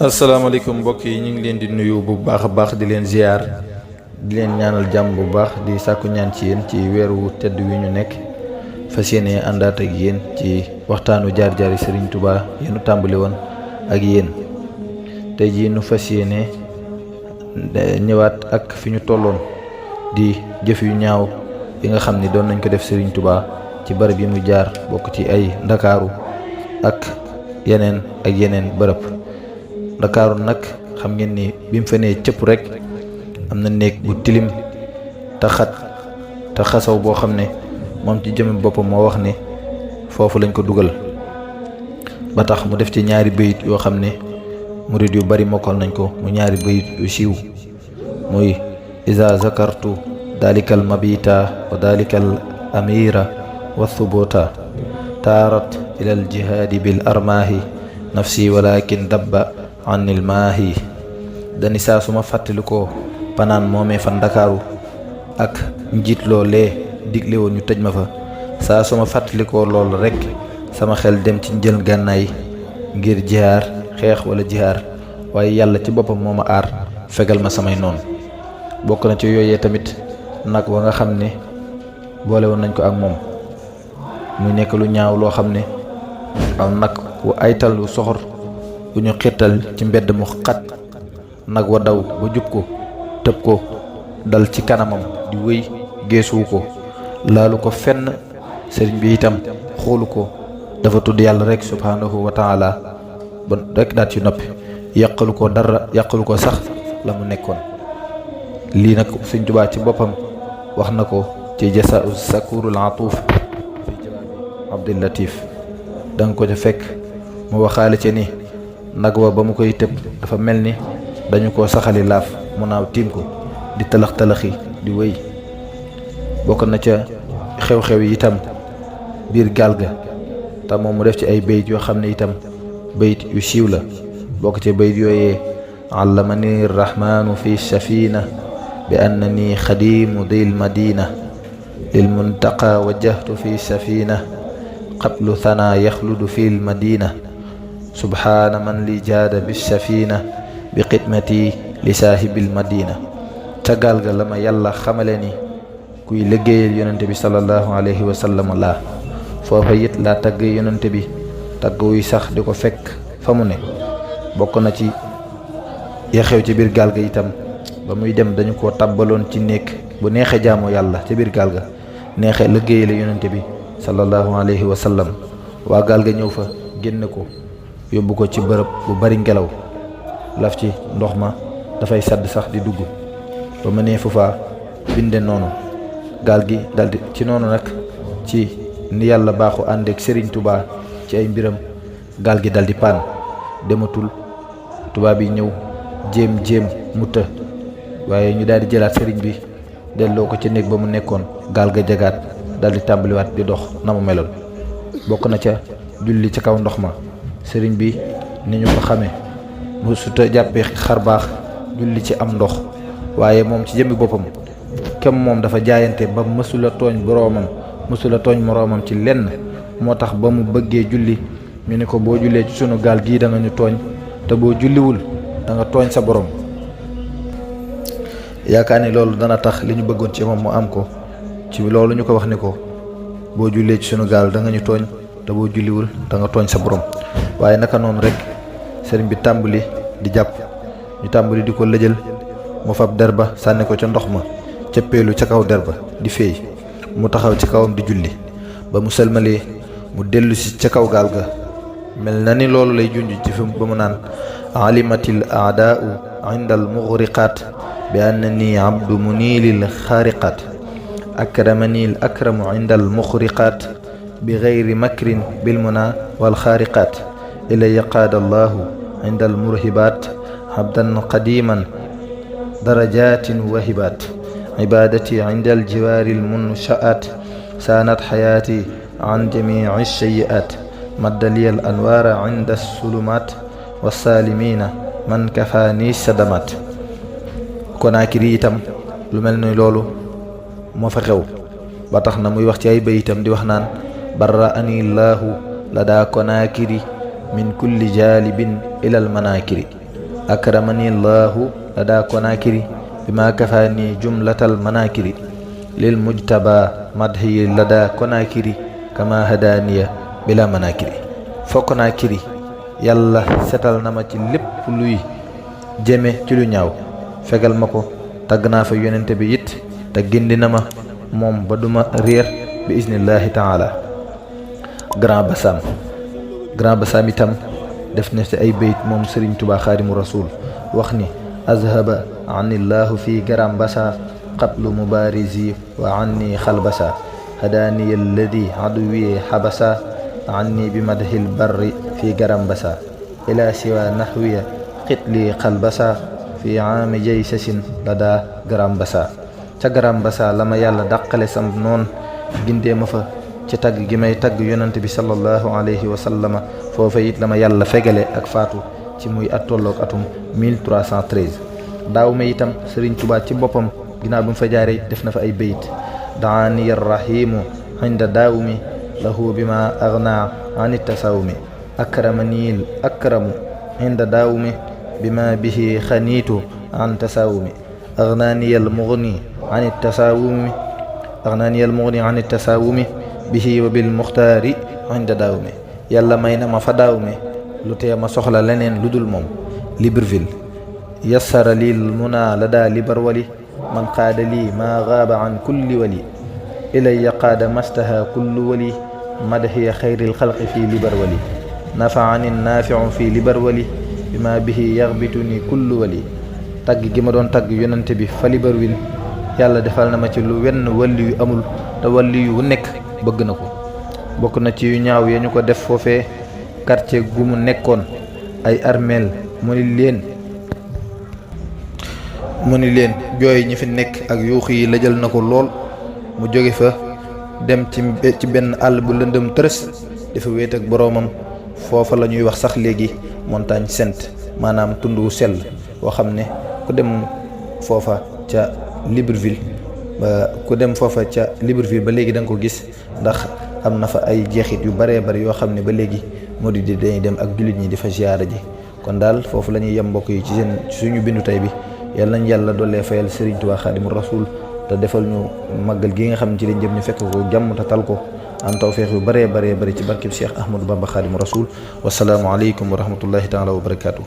asalaamaaleykum mbokk yi ñu ngi leen di nuyu bu baax a baax di leen ziar di leen ñaanal jàmm bu baax di sàkku ñaan ci yéen ci weeru tedd wi ñu nekk fas yéene àndaat ak yéen ci waxtaanu jaar-jaari Serigne Touba yéenu tàmbali woon ak yéen tey jii nu fas yéene ñëwaat ak fi ñu tolloon di jëf yu ñaaw yi nga xam ni doon nañ ko def Serigne Touba ci bërëb yi mu jaar bokk ci ay ndakaaru ak yeneen bërëb. Ndakaaru nag xam ngeen ni bi mu fa nee cëpp rek am na néeg bu tilim te xat te xasaw boo xam ne moom ci jëmmi boppam moo wax ne foofu lañ ko dugal ba tax mu def ci ñaari bayit yoo xam ne murid yu bari mokkal nañ ko mu ñaari bayit yu siiw muy iza zakartu dalikal mabita wa dalikal amira wa thubota taarat ilal jihaadi bil armaahi nafsi walakin dabba anil maahi dani saa su ma fàttalikoo panaan moomee fa ndakaaru ak njiit loolee digle woon ñu tëj ma fa saa su ma fàttalikoo loolu rekk sama xel dem ci njël gànnaay ngir jihaar xeex wala jihaar waaye yàlla ci boppam moo ma aar fegal ma samay noon bokk na ci yooyee tamit nag wa nga xam ne boole woon nañ ko ak moom muy nekk lu ñaaw loo xam ne aw nag wu aytal wu soxor bu ñu xirtal ci mbedd mu xat nag wa daw ba jub ko tëb ko dal ci kanamam di wéy geesuwu ko laalu ko fenn sëriñ bi itam xoolu ko dafa tudd yàlla rek subhanahu wa taala ba rek daat ci noppi yàqalu ko dara yàqalu ko sax la mu nekkoon lii nag Sëriñ Tuubaa ci boppam wax na ko ci jasaa'u sakurul atuuf fi jawaabi Abdul Latif da nga ko ca fekk mu waxaale ci ni nag wa ba mu koy tëb dafa mel ni dañu ko saxali laaf mu naaw tiim ko di talax-talaxi di wéy bokk na ca xew-xew yi itam biir gaal ga te moom mu def ci ay bayit yoo xam ne itam bayit yu siiw la bokk ci bayit yooyee allamani rahmanu fi safina bi annani xadimu dil madina lil muntaqa wajjahtu fi safina qablu thana yaxludu fi l madina subhaana man li jaada bi safina bi xidmati li saahibil madina ca gaal ga la ma yàlla xamale ni kuy liggéeyal yonente bi sallallahu alayhi wa sallam laa foofa it laa tagg yonente bi tagg wuy sax di ko fekk fa mu ne bokk na ci ya xew ci biir gaal ga itam ba muy dem dañu ko tàbbaloon ci néeg bu neexe jaamu yàlla ci biir gaal ga neexe liggéeyal yonente bi sallallahu alayhi wa sallam waa gaal ga ñëw fa génn ko yóbbu ko ci bërëb bu bari ngelaw laf ci ndox ma dafay sadd sax di dugg ba ma nee foofa binde noonu gaal gi daldi ci noonu nag ci ni yàlla baaxu ànd ak Serigne Touba ci ay mbiram gaal gi daldi paan dematul tubaab yi ñëw jéem mu të waaye ñu daldi jëlaat Serigne bi delloo ko ci néeg ba mu nekkoon gaal ga jagaat daldi tàmbaliwaat di dox na mu meloon bokk na ca julli ci kaw ndox ma sëriñ bi ni ñu ko xamee mu suta jàppee xar baax julli ci am ndox waaye moom ci jëmmi boppam kem moom dafa jaayante ba mësula tooñ moroomam ci lenn moo tax ba mu bëggee julli ñu ni ko boo jullee ci sunu gaal gii da nga ñu tooñ te boo julliwul da nga tooñ sa borom yaakaar ni loolu dana tax li ñu bëggoon ci moom mu am ko ci loolu ñu ko wax ni ko boo jullee ci sunu gaal da nga ñu tooñ te boo julliwul da nga tooñ sa borom waaye naka noonu rek sëriñ bi tàmbali di jàpp ñu tàmbali di ko lëjal mu fab der ba sànni ko ca ndox ma cëppeelu ca kaw der ba di feey mu taxaw ci kawam di julli ba mu sëlmalee mu dellu si ca kaw gaal ga mel na ni loolu lay junj ci fi ba mu naan alimatil aadaau inda al mughriqaat bi annani abdu munilil xaariqaat akramani al akramu inda al mughriqaat bi gayri makrin bil muna wal xaariqaat ilaya qaada allahu inda al murhibaat abdan qadiman darajatin wahibaat ibadati inda al jiwaari al munshaat saanat xayaati an jamici shayi'aat maddaliya al anwaara inda sulumaat wasaalimina man kafaani sadamaat Konaakiri itam lu mel ni loolu moo fa xew ba tax na muy wax ci ay bayitam di wax naan barra'ani llahu ladaa Konaakiri min kulli jaalibin ilal manaakiri akramani llahu lada konakiri bima kafani jumlatal manakiri lil mujtaba madhi lada konakiri kama hadaniya bila manakiri fo konakiri yàlla setal na ma ci lépp luy jëme ci lu ñaaw fegal ma ko tagg naa fa yonente bi it te gindi na ma moom ba duma réer bi isnillahi taala Grand Bassam itam def na ci ay bayt moom Serigne Touba Xaadimu Rasul wax ni azhaba anillahu fi Grand Bassa qablu mubarizi wa anni xalbasa hadaniya alladi aduwi habasa anni bi madhil barri fi Grand Bassa ila siwa nahwiya xitli xalbasa fi aami jaysasin lada Grand Bassa ca Grand Bassa la ma yàlla dàqale sam noon gindee ma fa ci tagg gi may tagg yonante bi sallallahu alayhi wa sallama foofa it la ma yàlla fegale ak faatu ci muy at tolloog atum 1313 daaw ma itam Serigne Touba ci boppam ginnaaw bi mu fa jaaree def na fa ay bayit daani arrahimu inda daawmi lahu bima agna ani tasawumi akramani akramu inda daawmi bima bihi xaniitu an tasawumi agnaani almugni ani tasawumi bihi wa bil muxtaari inda daawmi yàlla may na ma fa daawmi lu tee ma soxla leneen lu dul moom Libreville yassara lil muna la daa libar wali man qaada lii maa gaaba an kulli wali ilaya qaada mastaha kullu wali madhiya xayril xalqi fii libar wali nafaani naafiu fii libar wali bima bihi yaxbituni kullu wali tagg gi ma doon tagg yonante bi fa Libreville yàlla defal na ma ci lu wenn walli yu amul te walli yu nekk bëgg na ko bokk na ci yu ñaaw ya ñu ko def foofee quartier gu mu nekkoon ay armeel mu ni leen jooy ñi fi nekk ak yuux yi la jël na ko lool mu jóge fa dem ci benn àll bu lëndëm tërës dafa wéet ak boroomam foofa la ñuy wax sax léegi montagne sainte maanaam tund wu sell boo xam ne ku dem foofa ca Libreville ba léegi da nga ko gis ndax am na fa ay jeexit yu baree bari yoo xam ne ba léegi moo di dañuy dem ak jullit ñi di fa ziyaara ji kon daal foofu la ñuy yem mbokk yi ci suñu bindu tey bi yàlla nañ yàlla dollee fayal Serigne Touba Xaadimu Rasul te defal ñu màggal gi nga xam ne ci lañ jëm ñu fekk ko jàmm te tal ko am tawfeex yu baree bari ci barkeb Cheikh Ahmadou Bamba Xaadimu Rasul wasalaamu aleykum wa rahmatullahi taala wa barakaatu.